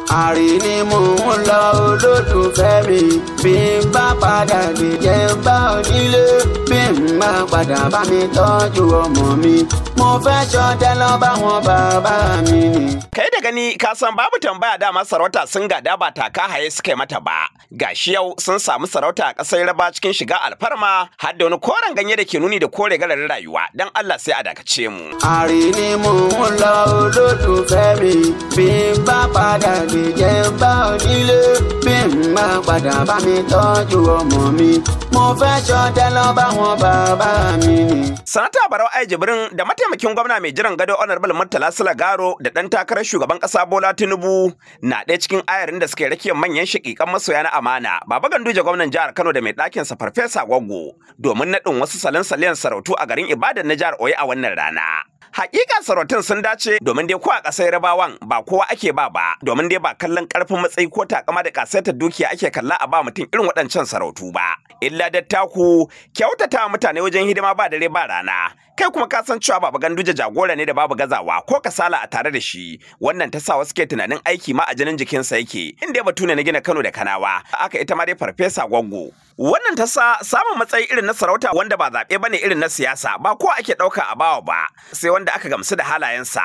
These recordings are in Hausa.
Àrí ni mò ń lọ olólùfẹ́ mi, bí n bá padà lè jẹ́ n bá onílé, bí n bá padà bá mi tọ́jú ọmọ mi, mo fẹ́ ṣọdẹ lọ bá wọn bàbá mi ni. Kai da gani ka san babu tambaya, dama sarauta sun gada ba taka haye suka yi mata ba. Gashi yau sun samu sarauta a ƙasar Yarba cikin shiga alfarma har da wani koren ganye da ke nuni da kore gararin rayuwa, dan Allah sai a dakace mu. Àrí ni mò ń lọ olólùfẹ́ mi, bí n bá padà lè jẹ́ n bá onílé, bí n bá padà bá mi tọ́jú ọmọ mi, mo fẹ́ ṣọdẹ lọ bá wọn bàbá mi ni. Sanata Barau Ai Jibrin da mataimakin gwamna mai jiran gado Honorable Murtala Sule Garo da ɗan takarar shugaban ƙasa Bola Tinubu na ɗaya cikin ayarin da suka rakiyar manyan shaƙiƙan masoya na amana Baba Ganduje gwamnan jihar Kano da mai ɗakin sa Farfesa Gwaggo domin naɗin wasu salon saliyan sarautu a garin Ibadan na jihar Oyo a wannan rana. Hakika sarautun sun dace, domin dai ko a ƙasar Yarabawan ba kowa ake ba ba, domin dai ba kallon ƙarfin matsayi ko takama da ƙasaitar dukiya ake kalla a ba mutum irin waɗancan sarautu ba. Illa dattaku, kyautata mutane wajen hidima ba dare ba rana. Kai kuma ka san cewa Baba Ganduje jagora ne da babu gazawa ko kasala a tare da shi. Wannan ta sa wasu ke tunanin aiki ma a jinin jikinsa yake. Inda batu ne na gina Kano da Kanawa, aka ita ma dai Farfesa Gwaggo. Wannan ta sa samun matsayi irin na sarauta wanda ba zaɓe bane irin na siyasa ba kowa ake ɗauka a bawa ba, sai wanda aka gamsu da halayensa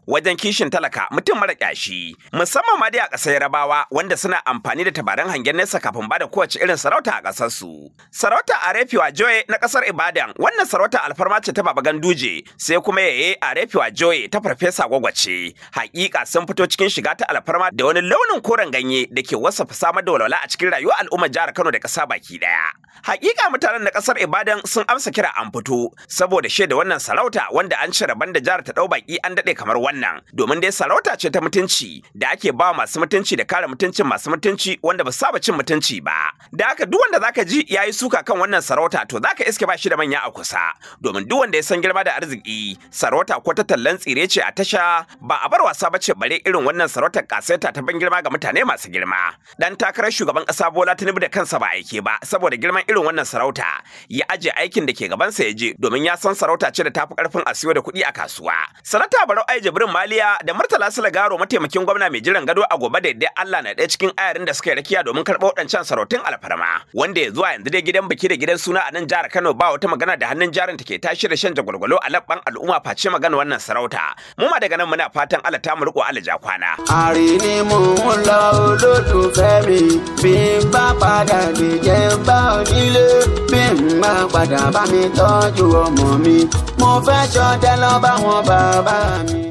wajen kishin talaka, mutum mara ƙyashi, musamman ma dai a ƙasar Yarabawa wanda suna amfani da tabaran hangen nesa kafin bada kowace irin sarauta a ƙasar su. Sarauta Arefiwa Joye na ƙasar Ibadan, wannan sarauta alfarma ce ta Baba Ganduje, sai kuma Yaye Arefiwa Joye ta Farfesa Gwagwace. Haƙiƙa sun fito cikin shiga ta alfarma da wani launin koren ganye da ke wasafa samar da walwala a cikin rayuwar al'ummar jihar Kano da ƙasa baki daya. Hakika mutanen na kasar Ibadan sun amsa kira an fito saboda shaida wannan sarauta wanda an cire banda jihar ta dau baki an dade kamar wannan, domin dai sarauta ce ta mutunci da ake ba masu mutunci da kare mutuncin masu mutunci wanda ba saba cin mutunci ba. Da haka duk wanda zaka ji yayi suka kan wannan sarauta to zaka iske ba shi da manya a kusa, domin duk wanda ya san girma da arziki, sarauta ko ta tallan tsire ce a tasha ba a bar wasa bace, bare irin wannan sarautar kasaita ta ban girma ga mutane masu girma. Dan takarar shugaban kasa Bola Tinubu da kansa ba aike ba, saboda girman irin wannan sarauta ya aje aikin da ke gabansa ya je, domin ya san sarauta ce da tafi karfin a siyo da kuɗi a kasuwa. Sanata Barau Ai Jibrin Maliya da Murtala Sule Garo mataimakin gwamna mai jiran gado a gobe da yadda Allah na ɗaya cikin ayarin da suka yi rakiya domin karɓo waɗancan sarautun alfarma, wanda ya zuwa yanzu dai gidan biki da gidan suna a nan jihar Kano ba wata magana da hannun jarin take tashi da shan jagwalgwalo a labban al'umma face magana wannan sarauta. Mu ma daga nan muna fatan Allah ta mu riko Allah ja kwana. Àrí ni mò ń lọ olólùfẹ́ mi, bí n bá padà lè jẹ́ n bá onílé, bí n bá padà bá mi tọ́jú ọmọ mi, mo fẹ́ ṣọdẹ lọ bá wọn bàbá mi.